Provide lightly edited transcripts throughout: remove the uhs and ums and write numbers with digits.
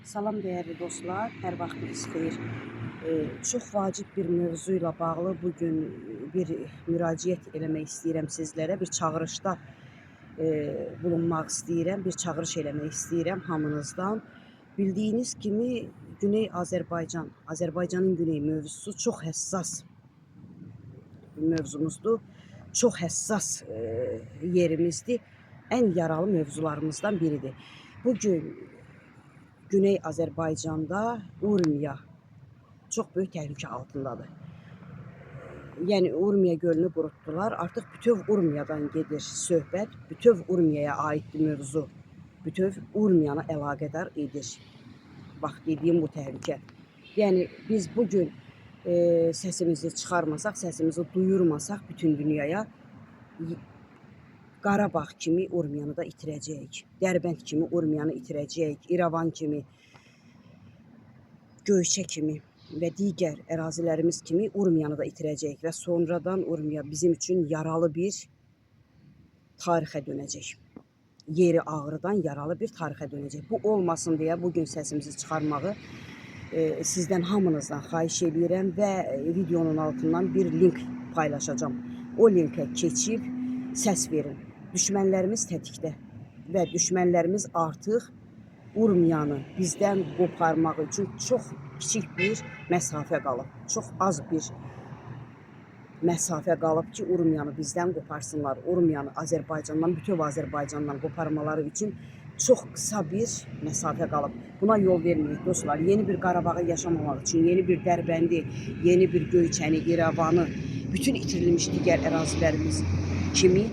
Salam dəyərli dostlar, hər vaxtınız xeyir. Çox vacib bir mövzu ilə bağlı bu gün bir müraciət eləmək istəyirəm sizlərə, bir çağırışda bulunmaq istəyirəm, bir çağırış eləmək istəyirəm hamınızdan. Bildiyiniz kimi Güney Azərbaycan, Azərbaycanın güney mövzusu çox həssas mövzumuzdur. Çox həssas yerimizdir. Ən yaralı mövzularımızdan biridir. Bu gün Güney Azərbaycanda Urmiya çox böyük təhlükə altındadır. Yəni Urmiya gölünü qurutdular. Artıq bütöv Urmiyadan gedir söhbət. Bütöv Urmiyaya aiddir mövzu. Bütöv Urmiyanı əlaqədar edir. Bax dediyim bu təhlükə. Yəni biz bu gün səsimizi çıxarmasaq, səsimizi duyurmasaq bütün dünyaya Qarabağ kimi Urmiyanı da itirəcəyik. Dərbənd kimi Urmiyanı itirəcəyik. İrəvan kimi, Göyçə kimi və digər ərazilərimiz kimi Urmiyanı da itirəcəyik və sonradan Urmiya bizim üçün yaralı bir tarixə dönəcək. Yeri ağrıdan yaralı bir tarixə dönəcək. Bu olmasın deyə bu gün səsimizi çıxarmağı sizdən hamınızdan xahiş eləyirəm və videonun altından bir link paylaşacağam. O linkə keçib səs verin. Düşmənlərimiz tətikdə və düşmənlərimiz artıq Urmiyanı bizdən qoparmaq üçün çox kiçik bir məsafə qalıb. Çox az bir məsafə qalıb ki, Urmiyanı bizdən qoparsınlar. Urmiyanı Azərbaycandan, bütöv Azərbaycandan qoparmaları üçün çox qısa bir məsafə qalıb. Buna yol verməyək dostlar. Yeni bir Qarabağı yaşamamaq üçün, yeni bir Dərbəndi, yeni bir Göyçəni, İrəvanı, bütün itirilmiş digər ərazilərimiz kimi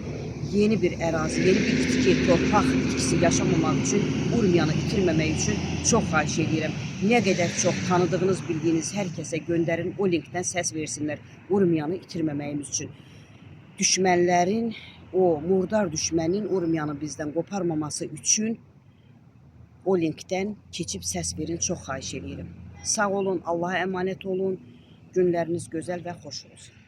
yeni bir ərazi, yeni bir itki, torpaq itkisi yaşamamaq üçün, Urmiyanı itirməmək üçün çox xahiş edirəm. Nə qədər çox tanıdığınız, bildiyiniz hər kəsə göndərin, o linkdən səs versinlər Urmiyanı itirməməyimiz üçün. Düşmənlərin, o murdar düşmənin Urmiyanı bizdən qoparmaması üçün o linkdən keçib səs verin, çox xahiş edirəm. Sağ olun, Allaha əmanət olun. Günləriniz gözəl və xoş olsun.